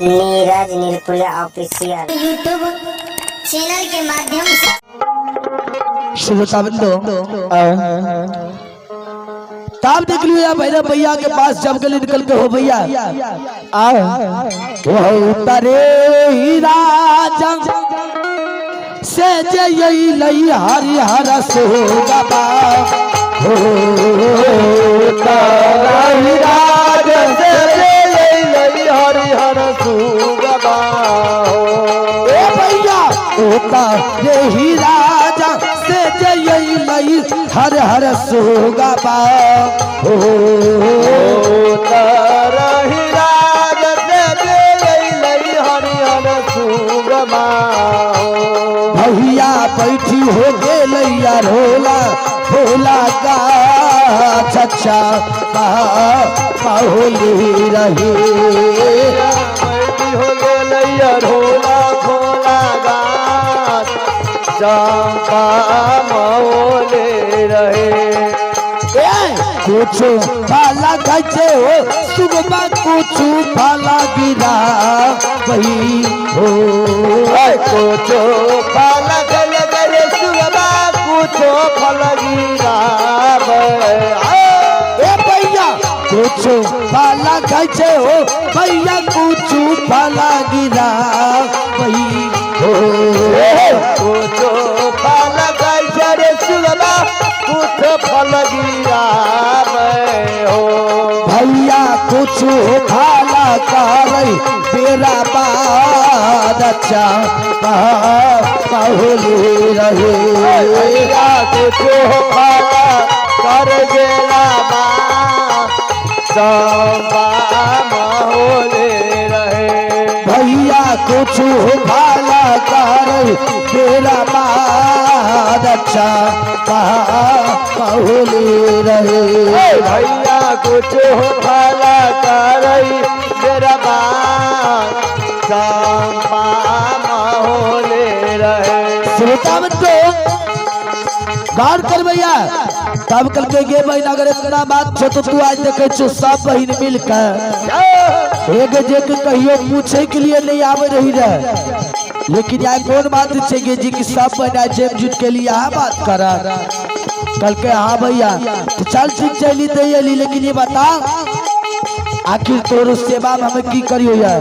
Neeraj Nirpuriya official YouTube channel के माध्यम से। श्रोतावृंदो, तब देख लियो भैरव भैया के पास जब गली निकल के हो भैया आओ उतरे राजा से जय लई हरि हर सोगबा हो राज से जय लई हरि हर सुगबा हो। ए भैया, उतरे ही राजा से जय लई हर हर सोगबा हो। तरहि राज से जय लई हरि हर सुगबा हो। भैया बैठी हो गेलैया रोला भोला का छच्छा माहौली रही। बैठी हो गेलैया ढोला भोला गाछ चंपा मौले रहे। कुछ भाला गजे हो सुगमा, कुछ भाला गिरा वही हो। कुछो फल गल गल सुगमा, कुछो फल गिरावे। ए भैया, कुछ भाला गजे हो भैया, कुछ भाला गिरा वही हो। कुछो फल गल सुगमा, कुछो फल गिरावे हो। भैया कुछ भाला कर मेरा बाद अच्छा पहुली रहे। भैया कुछो फल कर गेला बा चंपा महोले रहे। भैया कुछ भाला कर मेरा बाद अच्छा पहुली रहे। भैया कुछ भला करई मेरा बाप चंपा महोले रहे। श्रोता मित्रों, गौर कर भैया, तब कल के गे बहन, अगर इतना बात छो तो तू आज देखे छो सब बहन मिल के एक जे के कहियो पूछे के लिए नहीं आवे रही रहे, लेकिन यार कौन बात छे गे जी कि सब बहन आज जेम जुट के लिए यहाँ बात करा। कल के हाँ भैया, तो चल ठीक चली तो अली, लेकिन ये बता आखिर तोर सेवा में हमें की करियो यार।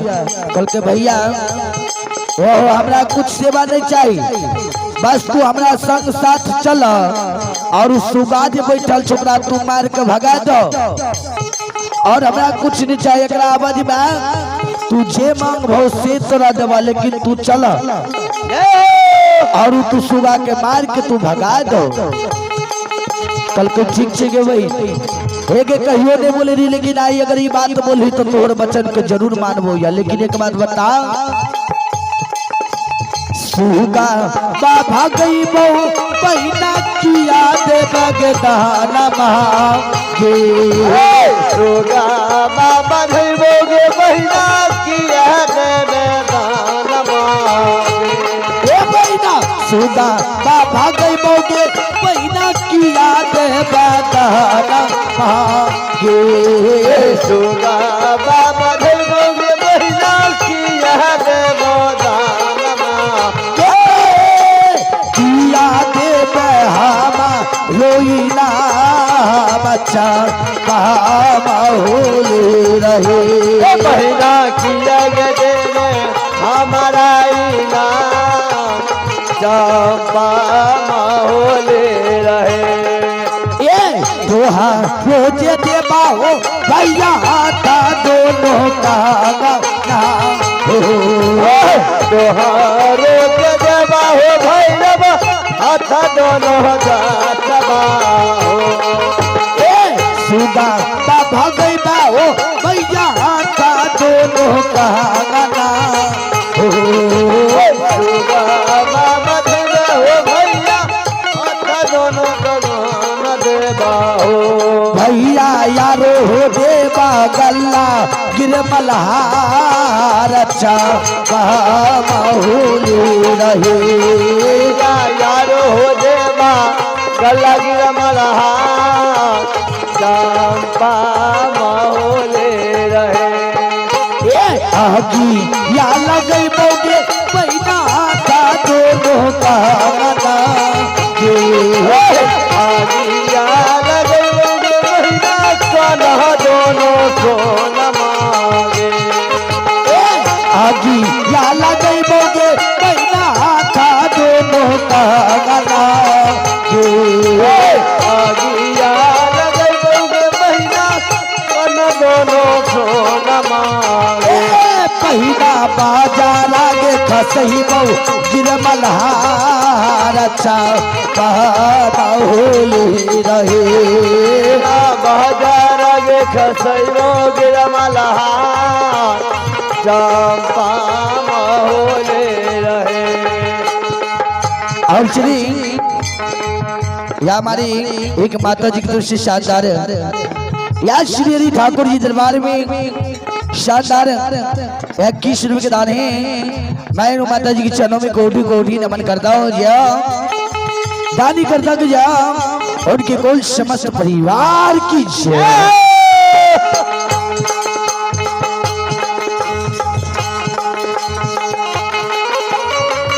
कल के भैया ओहो, हमरा कुछ सेवा नहीं चाहिए, बस तू हमरा संग साथ चल और उ सुगा जे बैठल छोकरा तू मार के भगा दो, और हमरा कुछ नहीं चाहिए। एकरा आवाज में तू जे मांग भौ से तोरा देवा, लेकिन तू चल और उ तू सुगा के मार के तू भगा दो। कल के ठीक छे गे भाई, हे गे कहियो नहीं बोले रही, लेकिन आई अगर ये बात बोली तो तोहर वचन के जरूर मानबो या। लेकिन एक बात बता, सुगा बाबा गई बहु बहिना किया दे बगदाना गे। सुगा बाबा धैबोगे बहिना किया देवे दान मांगे। ए बहिना, सुगा बाबा गई बहु गे बहिना किया दे बगदाना गे। सुगा बाबा धैबोगे बहिना किया देवो दान मांगे। किया दे बहामा रोइना बच्चा बहामा होले रहे। बहिना किया गे देवे हमारा इनाम चंपा महोले रहे। ए दोहा रोजे देवा हो भैया आता दोनों का गाना हो। दोहारो के देवा हो भैरव हाथ दोनों जातबा हो। ए सुगा बाबा गई बाहो भैया आता दोनों का गाना हो। सुगा बाबा देवा हो भैया हाथ दोनों गगन देवा हो। भैया यारो हो देवा गल्ला गिर मल्हार अच्छा होली रहे। भैया यारो हो देवा गला गिर मलहा चंपा महोले रहे। ए आगी या लगई बोगे बहिना का दोनों कामना के। आगिया लगैबोगे बहिना कान्हा दोनों सोना मांगे। आगी या लगई बोगे बहिना का दोनों कामना के। आगिया लगैबोगे बहिना कान्हा दोनों सोना मांगे। ए पहिना बाजा लागे खसही बहु गिरमल हार अच्छा होली रहे। बाजार गे खसैबो गिरमलहार चंपा महोले रहे। और श्री या हमारी एक माता जी की तरफ से शानदार या श्री हरि ठाकुर जी दरबार में शानदार 21 रुपए के दान है। मैं इन माता जी के चरणों में कोटि कोटि नमन करता हूँ जा दानी करता कि जा उनके कुल समस्त परिवार की जय।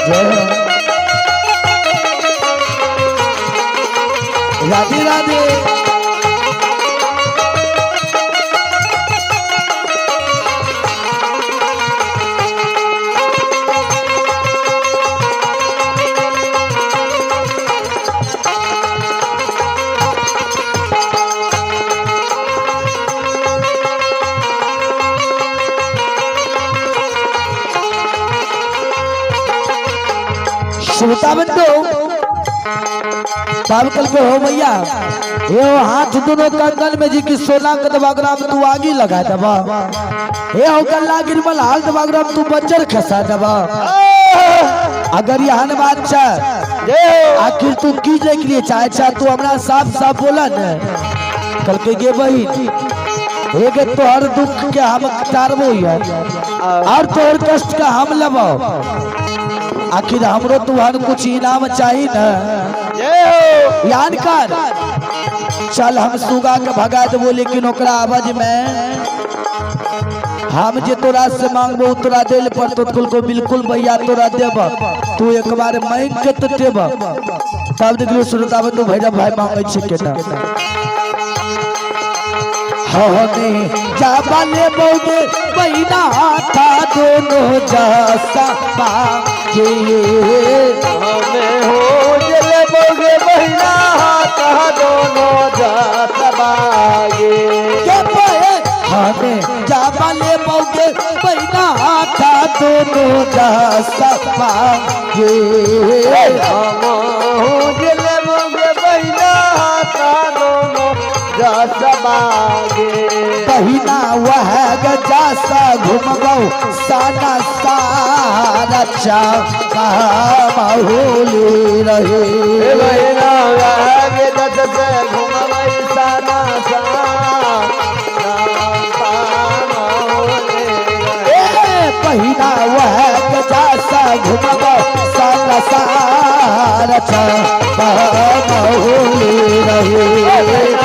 जय राधे राधे। श्रोता बंधु कल के हो भैया ये हो हाथ दोनों कंगन में जी की सोना के दबाग्राम तू आगी लगा दबा, ये हो गल्ला गिरमल हाल दबाग्राम तू बच्चर खसा दबा। अगर यहाँ बादशाह आखिर तू की जे के लिए चाहे चाह तू हमरा साफ साफ बोला न। कल के गे बहिन एक तोहर दुख के हम टारबो यार और तोहर कष्ट का हम लबो, आखिर हमरो तुहर कुछ इनाम चाहिए न। यान कर चल हम सुगा के भगा देबो, लेकिन ओकरा आवाज में हम जे तोरा से मांगबो तोरा दिल पर तो कुल को बिल्कुल भैया तोरा देब, तू एक बार मांग के तो देब। तब देखलो श्रोता बंधु भैरव भाई मांगे छै केना। हने जाबले बोगे बहिना था दोनों जसा बागे। हमें हो जल बोगे बहिना था दोनों जात बागे। के पे हमें जाबले बोगे बहिना था दोनों जसा बागे। हम हो जल बोगे बहिना था दोनों जात बागे। बहिना वह गजासा घुमबो साना सारा चा होली रहे। बहिना आगे दस से घुमबई साना सा ए बहिना वह गजासा घुमबो साना सारा चा होली रहे।